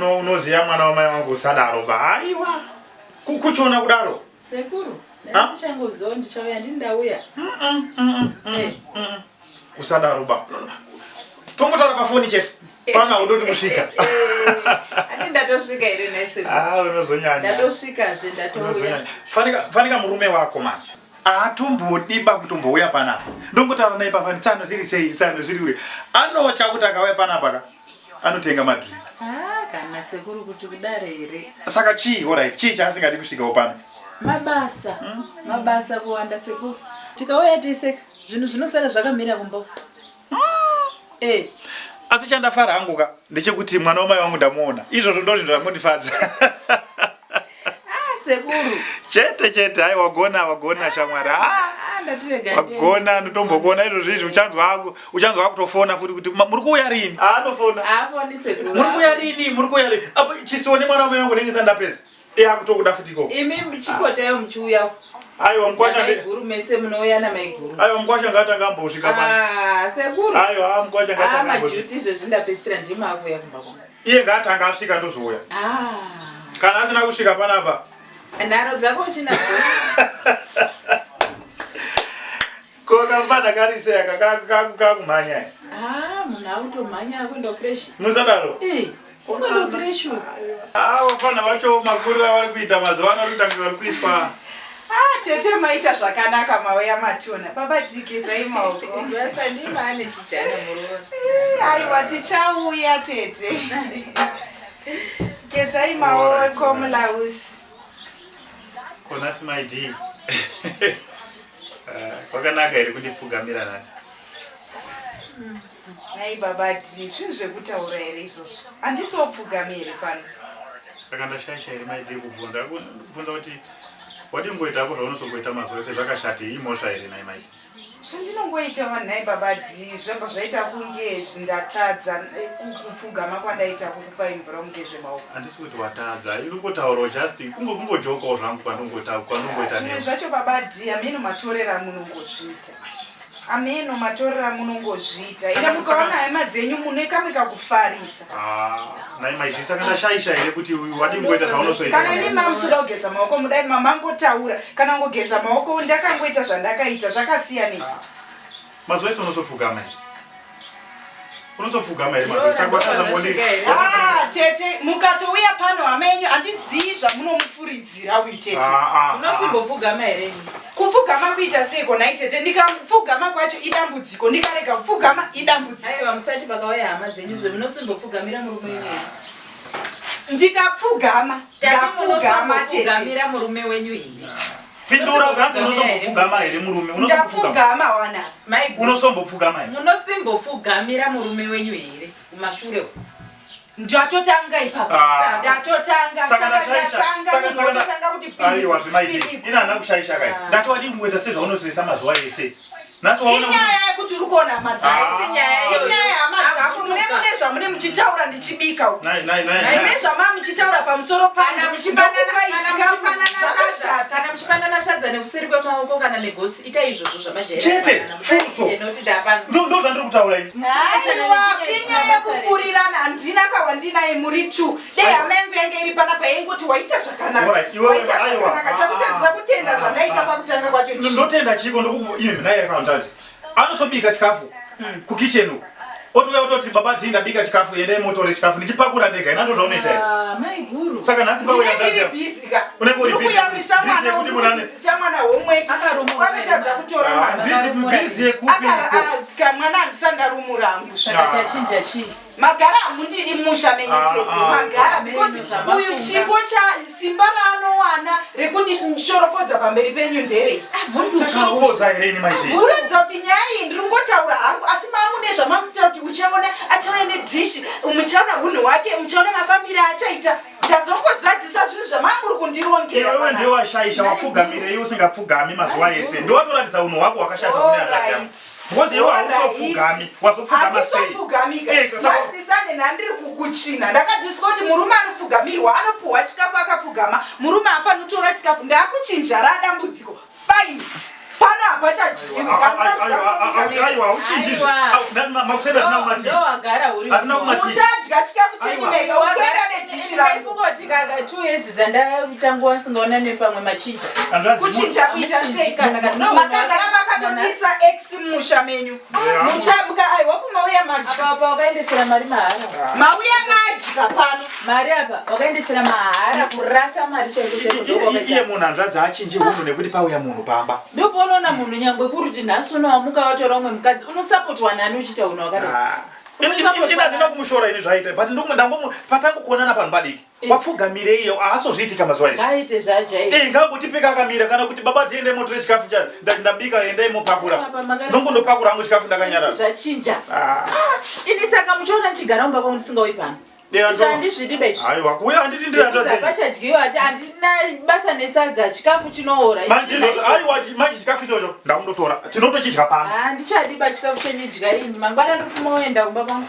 Unoziva mwana wamai wangu usadaro ba. Aiwa. Kuchiona kudaro. Sekuru, ndichangoziva ndichauya ndini ndauya. Eh. Usadaro ba. Tongotaura pafoni chete. Pano haundoti kusvika. Ati ndatosvika here nhai sekuru? Ah, unozonyanya. Ndatosvika zve ndatouya. Fanika fanika murume wako manje. Haatombodi ba kutombouya panapa. Ndongotaura naye pafani tsano zviri sei tsano zviri kuri. Anotya kuti akauya panapa ka anotenga madrink. Ah, kana sekuru kuti kudare here? Saka chii alright chii chaasingadi kusvikawo pano? Mabasa. Hmm? Mabasa kuwanda sekuru. Tikauya teseka zvinhu zvinosara zvakamira kumba. Eh. Asi chandafara hangu ka ndechekuti mwana wamai wangu ndamuona. Izvozvo ndozvinhu zvangondifadza. Ah, sekuru. Chete chete hai wagona wagona shamwari. Ah, ah ndatirega. Wagona ndotombokuona izvozvo izvi uchanzwa hako uchanzwa akutofona futi kuti muri kuuya rini? Ah, anofona. Haafoni sekuru. Muri kuuya rini? Muri kuuya rini? Apo chisione mwana wamai wangu ndenge sandapedza. Iye akutokuda futi ikoko. Imi muchipotayo muchiuya. Aiwa mkwasha ndi. Maiguru mese munouya namaiguru. Aiwa mkwasha ngaatanga ambosvika pano. Ah, sekuru. Aiwa ah, mkwasha ngaatanga ah, ambosvika. Majuti izvezvi ndapedzisira ndimi akuuya kumba kwangu. Iye ngaatanga asvika ndozouya. Ah. Kana asina kusvika panapa. Nharo dzako uchinadzo. Ko kamfana kari sei aka kakumhanya? Ah, munhu akutomhanya akuenda kucreche. Musadaro. Eh. Kuenda kucreche. Ah, vafana vacho makurira vari kuita mazuva ano vari kuita vari kuiswa. Ah, tete maita zvakanaka mauya matona. Baba dhikizai maoko. Basa ndima ane chijana muroora. Eh, aiwa tichauya tete. Gezai maoko mulausi. Ko nhasi mai D. Eh, kwakanaka here kundipfugamira nhasi? Nhai baba D, zvinhu zvekutaura here izvozvo? Handisopfugami here pano? Saka ndashaisha here mai D kubvunza? Kubvunza kuti wadii kungoita hako zvaunozongoita mazuva ese zvakashata imhosva here nhai mai D? Zvandinongoita wani nhai baba D zvabva zvaita kunge ndatadza eh, kupfugama kwandaita kukupai mvura mugeze maoko. Handisi kuti watadza, ini kungotaurawo just kungo kungojokawo zvangu kwandongoita kwandongoita Zvimwe zvacho baba D hameno matorero amunongozviita. Ameno matorero amunongozviita. Ende mukaona hama dzenyu mune kamwe kakufarisa. Ah, nai maizvi saka ndashaisha here kuti wadii kungoita zvaunosoita? Kana imi mamusoda kugeza maoko mudai mamangotaura kana kungogeza maoko ndakangoita zvandakaita zvakasiyanei? Ah, mazuva ese unosopfugama here? Unozopfugama here mazuva saka watadza ngondi. Ah, tete mukatouya pano hama yenyu handizii zvamunomufuridzira uyu tete. Ah, ah, Unosimbopfugama here? Kupfugama kuita seiko nhai tete? Ndikapfugama kwacho idambudziko, ndikarega kupfugama idambudziko. Aiwa musati pakauya hama dzenyu zve munosimbopfugamira murume wenyu here? Ndikapfugama, ndapfugama tete. Pfugamira murume wenyu here? Pindura ukanzi unosombopfugama here murume? Ndapfugama wana. Unosombopfugama here? Munosimbopfugamira murume wenyu here? Kumashure uko. Ndatotanga ipapa. Ah. Ndatotanga saka ndatanga munhu ototanga kuti Aiwa zvimaiti. Ini handina kushaisha kai. Ndati wadii kungoita sezvaunozoisa mazuva ese. Nhasi waona Inyaya yekuti uri kuona hama dzako. Haisi nyaya iyoyo. Inyaya yehama dzako mune mune zvamune muchitaura ndichibika uku. Nai nai nai. Mune zvamaa muchitaura pamusoro Kana pangu. muchipanana Ndokupai kana chikafu muchipanana sadza, zvakashata. kana muchipanana sadza nekuseri kwemaoko kana negotsi itai izvozvo zvamajaira. Chete, full stop. Nekuti ndapano. Ndo ndo zvandiri kutaura ini. Aiwa, inyaya yekufurirana handina kawandinaye muri two. Dei hama yangu yange iri panapa yaingoti waita zvakanaka. Alright, iwewe- Waita aiwa. zvakanaka. Chakutadzisa kutenda Ah, zvandaita ah. pakutanga kwacho chii? Ndotenda chiko ndokuku imi naye yakanzvadzi. Anosobika chikafu kukitchen uko. Otouya ototi baba D ndabika chikafu endai motore chikafu ndichipakura ndega ina ndozvaunoita here. Ah, maiguru. Saka nhasi pauya Ndinenge ndiri hanzvadzi busy ka. Unenge uri Ndiri busy. kuyamwisa Busy mwana, yekuti uri munhu ane- kudzidzisa mwana homework. Akarumura Anotadza here? kutora Ah, mwana. busy busy yekupi Akara iko? ah, ka mwana handisandarumura hangu. Saka chachinja chii? Magara hamundidi musha menyu Ah, tete ah. magara because Zvamafunga. uyu chipo cha simba raanowana rekundishoropodza pamberi penyu nderei? Ndashoropodza here ini maiti? Kuratidza kuti nyaya iyi ndiri kungotaura hangu asi maamune zvamamutaura kuti uchaona achauya nedhishi muchaona hunhu hwake muchaona mafambire aachaita ndazongozadzisa zvinhu zvamamuri kundirongera Iwewe ndiwe washaisha wapfugamirei usingapfugami mazuva ese. Ndiwe watoratidza unhu hwako hwakashata kune hanzvadzi yako. Because iwe hausopfugami, wazopfugama sei? Handisopfugamika. Eh, saka- Last Sunday ndandiri kukuchina ndakadzidziswa kuti murume anopfugamirwa anopuhwa chikafu akapfugama murume haafaniri kutora chikafu ndakuchinja radambudziko fine. Pano Pano hapachadyiwi. Aiwa, hauchinji makusenda hatina kumati. Ndowagara uri. Hatina kumati. Muchadya chikafu chenyu mega. Ukuenda nedhishi rangu. Ndaifunga kuti kaka 2 years dzandatangwa singaona nepamwe machinja. Kuchinja kuita sei? Kana kana no. Makagara makatodisa ex mumusha menyu. Muchamuka aiwa kumauya madya. Apa apa wakaendesera mari mahara. Mauya madya pano. Mari apa wakaendesera mahara kurasa mari chaiko chaiko Iye ndokwakaita. munhu hanzvadzi achinji hunhu nekuti pauya munhu pamba. Ndopaunoona munhu nyangwe kuri kuti nhasi unowamuka watora umwe mukadzi unosapotwa nani uchiita unhu wakadai. Ini handina kumushora ini zvaita but patangokuonana panhu padiki wapfugamirei iyo haasozviitika mazuva izvi. Ngaite zvajaira. Eh, ngangotipeka akamira kana kuti baba tiende motore chikafu cha ndabika endai mopakura. Baba, makara- Ndongondopakura hangu chikafu ndakanyarara. Zvachinja. Ah. Ini saka muchiona ndichigara mumba kwangu ndisingauyi pano. Eh, Izvi handizvidi be izvi. Aiwa, kuuya handiti ndiri hanzvadzi. Hapachadyiwa handina basa nesadza chikafu chinoora. Manje izvozvo aiwa manje chikafu ichocho ndakundotora. Tinotochidya pano. Handichadi ba chikafu chenyu dya ini. Mangwana ndofuma oenda kumba kwangu.